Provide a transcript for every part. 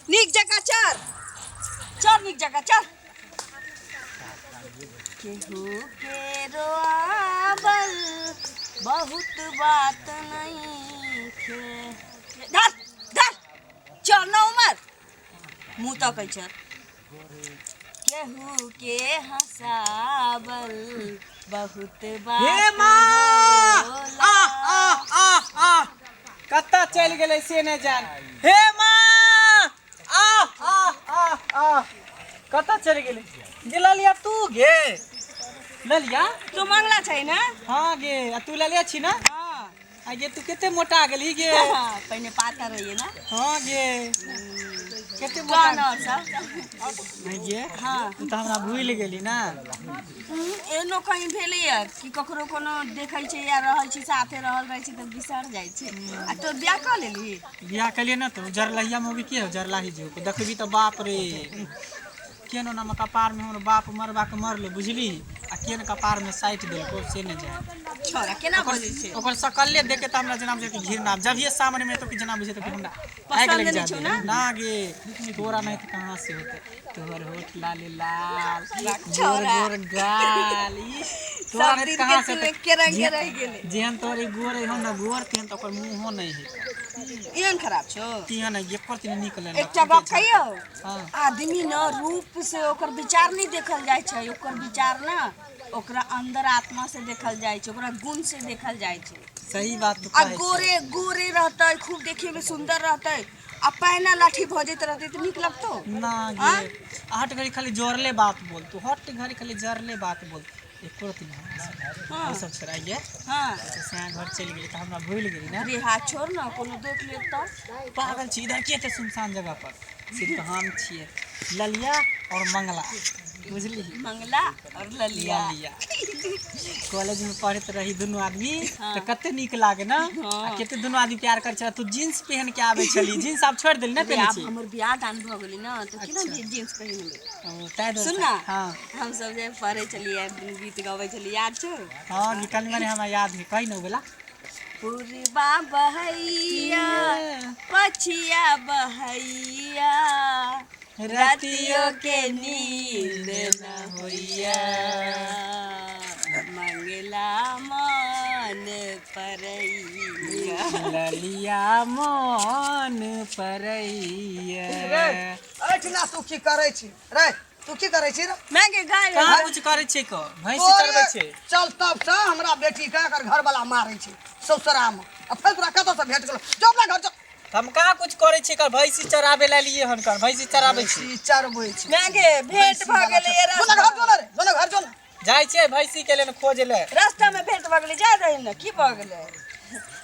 नीक जकाँ चल, चल नीक जकाँ चल। केहू के रोआबल बहुत बात नहीं खे। धर धर, चल न उमर मुँह तकै चल। केहू के हंसावल बहुत बात हे माँ, होला। आ आ आ आ, कतऽ चलि गेलै से नहि जान। हे माँ, आ आ आ आ, कतऽ चलि गेलै गे ललिया? तू गे ललिया, तू मंगला छै ने? हाँ गे, आ तू ललिया छी ना? हाँ। आ गे, तू कते मोटा गेली गे? पहिने पातर रहिए ना। हाँ गे, कते मोटा। कौन और सब? नहीं गे। हाँ। तू तऽ हमरा भूलि गेली ना। एहनो कहीं भेलैया कि ककरो कोनो देखै छै या रहै छै, साथे रहल रहै छै तऽ बिसर जाइ छै। आ तो बियाह कऽ लेलही? बियाह केलियै ने तऽ जरलहिया मौगी के हो, जरलाही जे हो, देखबी तऽ बाप रे, केन ओना कपार में हमर बाप मरबा के मरलो बुझली, आ केन कपार में साटि देलको से नहि जाय। छोरा केना बजै छै? ओकर सकले देखे तऽ हमरा जेना बुझे कि घृणा, जब ये सामने में तो कि जेना बुझे तो कि हमरा आगि पसंद लागि नहि जाय छौ ना? ना गे, तोरा नहीं तऽ कहाँ से होते? तोहर होठ लाले लाल, गोर छोरा। गोर गाल, ई तोरा सब नहीं तऽ दिन कहाँ के से तू होते? एके रंग के रहि गेलै। जेहन तोहर ई गोर हो ना गोर, तेहन तऽ ओकर मुँहो नहि है। एहन खराब छौ? तेहन है, एकर तेहन नीक लेलक। एकटा गप कहियौ? हाँ। आदमी न रूप से ओकर विचार नहीं देखल जाइ छै, ओकर विचार न ओकरा अंदर आत्मा से देखल जाइ छै, ओकरा गुण से देखल जाइ छै। सही बात तू आ कहै छी। गोरे गोरे रहतै, खूब देखे में सुंदर रहतै आ पैना लाठी भजैत रहतै तऽ नीक लगतौ? ना गे, हट घड़ी खाली जरले बात बोल तू, हट घड़ी खाली जरले बात बोल, एको रत्ती नहि हमरा से। हाँ। ओ सब छोड़ाइए। हाँ। तो सैया घर चलि गेली तऽ हमरा भूलि गेली ना? रे हाथ छोड़ न, कोनो देख लेत तऽ। पागल छी, इधर के छै सुनसान जगह पर? सिर्फ हम छियै, ललिया और मंगला, बुझली? मंगला और ललिया। ललिया कॉलेज में पढ़ैत रही दुनू आदमी। हाँ। तऽ कते नीक लागे ना? हाँ। आ कते दुनू आदमी प्यार करै छला। तू जींस पहन के आबै छली, जींस आब छोड़ि देली ना? अरे पहनै आब छी। हमर बियाह दान भऽ गेलै ना तऽ केना अच्छा। जींस पहिनबै? ओ, ताहि दुआरे। सुन ना। हाँ। हम सब जे पढ़ै छलियै, गीत गबै छलियै, याद छौ? हाँ, निकल मने हमरा याद है, कही न उ वाला। पुरबा बहैया पछिया बहैया, रातियों के नींद न होइया, मंगला मन परैया, ललिया मन परैया। रे, एहिठिना तू की करै छी रे? तू की करै छी रे? मैं के गाय कहाँ कुछ करै छियै क, भैंसी तोरे चरबै छै। चल तब से हमरा बेटी के एकर घरवाला मारै छै ससुरा मे, आ फेर तोरा कतऽ से भेट गेलो? जो अपना घर जो। हम कहाँ कुछ करै छियै कर, भैंसी चराबै लए लिए हन कर, भैंसी चराबै छी। भैंसी चरबै छै। मैं के भेंट भऽ गेलै ये। जो ना घर जो ना रे, जो ना घर जो ना। जाइ छियै भैंसी के लेल खोज ले। रास्ता में भेंट भऽ गेलै, जाय रही ने, की भऽ गेलै?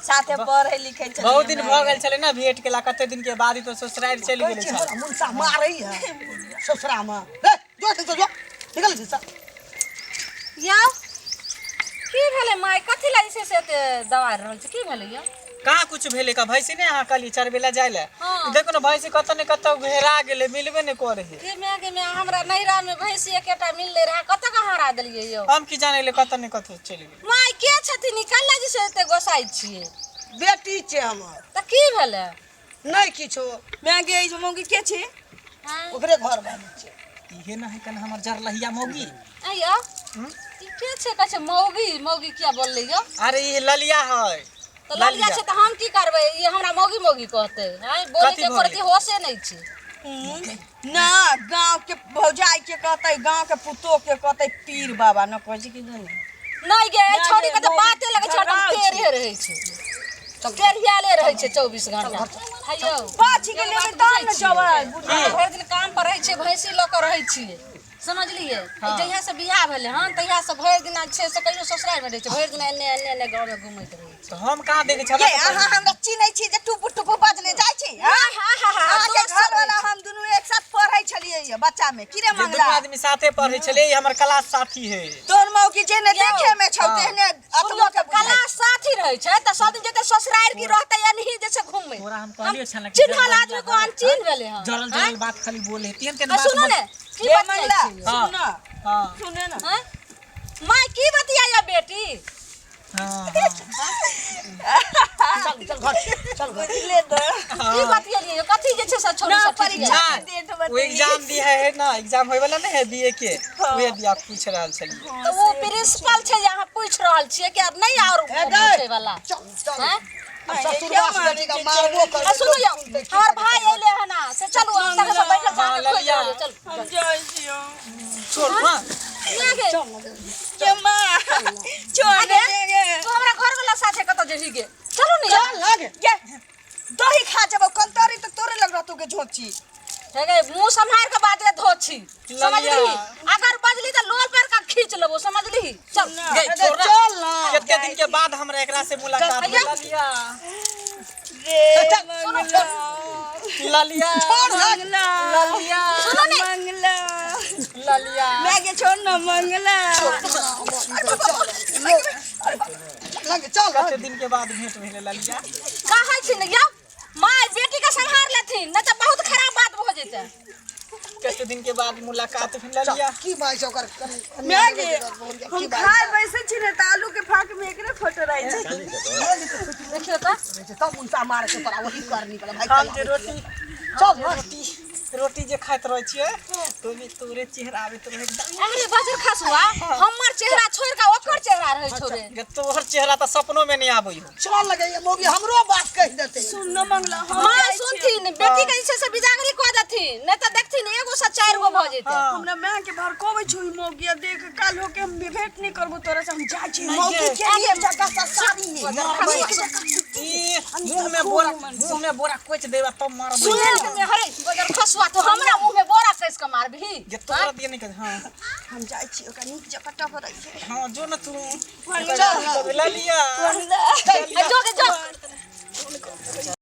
साथे पढ़ै लिखै छलियै। बहुत दिन भऽ गेल छलै ने भेंट केला, कते दिन के बाद ई तो ससुरारि चलि कहै गेल छी छल। हमरा मुनसा मारै है ससुरा मे। रे जो एहिठाम से, जो निकल एहिठाम से। यौ, की भेलै माय? कथी लए जे छै से एते दबारि रहल छै? की भेलै यौ? कहाँ कुछ भेलै का, भैंसी नहि अहाँ कहलियै चरबै लए जाइ लए? हाँ। देखो ने, भैंसी कतऽ ने कतऽ हेरा गेलै, मिलबे नहि करै है। के माय गे माय, हमरा नैहरा में भैंसी एकेटा मिललै रहे, कतऽ कहाँ हरा देलियै यौ? हम की जानै ले, कतऽ ने कतऽ चलि गेलै। माय, के छथिन ई? कल्ला जे छै एते गोसाइ छियै? बेटी छै हमर। तऽ की भेलै? नहि किछो। माय गे, ई जे मौगी के छै? हाँ? ओकरे घर वाली छै। इहे न है कन हमर जरलहिया मौगी। ऐं यौ, ई के छै? कहै छै मौगी, मौगी किया बोललै यौ? अरे ई ललिया है। तऽ ललिया छै तऽ हम की करबै? ई हमरा मौगी मौगी कहतै? आँय, बोलै कथी के भऽ एको रत्ती होशे नहि छै। ना गांव के भौजाई के कहतै, गांव के पुतोह के कहतै, पीर बाबा न कहै छै कि नहि? नहि गे, नहि, छौड़ी के तऽ मौगी बाते लगै छै हरदम झगड़ाउ छै। टेढ़े रहै छै, टेढ़ियाले रहै छै 24 घंटा। हे यौ, बाछी के एगो लेबै बात तहन ने बुझै जबै छियै? बुझलियै? हम भरि दिन काम पर रहै छियै, भैंसी लऽ कऽ रहै छियै, समझलियै? जहिया से बियाह भेलै हन तहिया से भरि दिना छै से कहियो ससुरालमे रहै छै, भरि दिना एन्ने एन्ने एन्ने गाँवमे घुमैत रहै छै। तऽ हम कहाँ देखै छी? ये अहाँ हमरा चिन्है छी जे टुपु टुपु बजने जाइ छी? हाँ? अहाँके दोस्त सब घरवाला, हम दुनू एक साथ पढ़ै छलियै ये बच्चा में, की रे जे दुनू मंगला? आदमी साथे पढ़ै छलै, ई हमर क्लास साथी है। तोहर मौकी जेने यौ, देखे में छौ हाँ। तेहने सुनियौ अतबो तऽ के बुझाइ। कला साथी रहै छै तऽ सब दिन जेतै ससुरारि की रहतै या नहीं जे छै घुमै। तोरा हम कहलियो छल चिन्हल आदमी को अनचिन्ह भेलै हन। जरल जरल बात खाली बोले तेहन तेहन आ बात सुनू ने, की ये बतियाइ मंगला छियै? हाँ। सुन ना। हाँ। सुने ना। आँय? माय, की बतियाइया बेटी? हाँ हाँ। चल चल घर चल घर। बुझले तऽ की बतियलियै? कथी जे छै से छोड़ी ना सब ठीक परीक्षा के डेट ओ बतेली। एग्जाम दिया है ना, एग्जाम होय वाला नहीं है बीए के, उहे दिया पूछ रहल छलियै। तऽ ओ प्रिंसिपल छै जे अहाँ पूछि रहल छियै कि आब नहि आओर हे गै। पूछै वाला। चल चल। हैं? आ ससुरवा से बेटी के मारबो आ करबै। सुनू यौ, हमर भाय अयलै हन आ, से चलू हम तखन सब बैठल हाँ, चाह के खोलि ललिया। देबै, चलू। हम जाइ छियौ। छोड़ हाँ। ना गे, के माँ छोड़ गे। दे गे। तू हमरा घर वाला साथे कतऽ जेबही गे? चलू ने यौ। चल लग। गे दही खा जेबो कंतारी तऽ तोरे लग रहतो के झोंची। हे गे, मुँह सम्हारि के बाजले धोछी, समझलिही? अगर बजली तऽ लोल पर का खींच लेबो, समझलिही? चल। गई हे गै, छोड़ ना। चल ना। कते दिन के बाद हमरा एकरा से मुलाकात भैया। भेल ललिया। रे चल, मंगला। ललिया। छोड़ लग। मंगला। ललिया। सुनो ने। मंगला। ललिया। मैं के छोड़ ना मंगला। लग चल। कते दिन के बाद भेंट भेलै ललिया। कहै छी ने यौ, माय बेटी के सम्हार लेथिन, नहि तऽ बहुत खराब बात भऽ जेतै। कते दिन के बाद मुलाकात भेल ललिया। की बात छै ओकर? मैं गे हम खाए बैसे छी ने तऽ आलू के फाक में एकरे फोटो रहै छै। देखियौ तऽ। तब उनका मारे के तोरा वही करनी पड़े भाई। हम जे रोटी चल। रोटी रोटी जे खाइत रहै छियै तो भी तोरे चेहरा आबैत रहै एकदम। अरे बजर खसुआ, हमर चेहरा छोड़ि कऽ ओकर चेहरा रहै छौ रे। गे, तोहर चेहरा तऽ सपनो में नहीं आबै हो। चल लगे ये मौगी हमरो बात कहि देतै। सुन न मंगला, हम माँ जाइ छियै। सुनथिन, बेटी के जे छै से बिदागरी कऽ देथिन, नहि तऽ देखथिन एगो से चारि गो भऽ जेतै। हमरा माय के भड़कबै छौ ई मौगिया देख, काल होके हम भेंट नहीं करबो तोरा से, हम जाइ छी। मौगी के लिए जगह ससारी है। ई मुंह में बोरा, मुंह में बोरा कोच देबा तब मारबै। सुनल के हरे बजर खसुआ, तू हमरा मुंह में बोरा कस के मारबही? जे तोरा दिए नहीं कर। हाँ। हम जाइ छी, ओकरा नीक जकाँ टकरै छै। हाँ जो ना तू। मंगला। ललिया। मंगला। जो गे जो।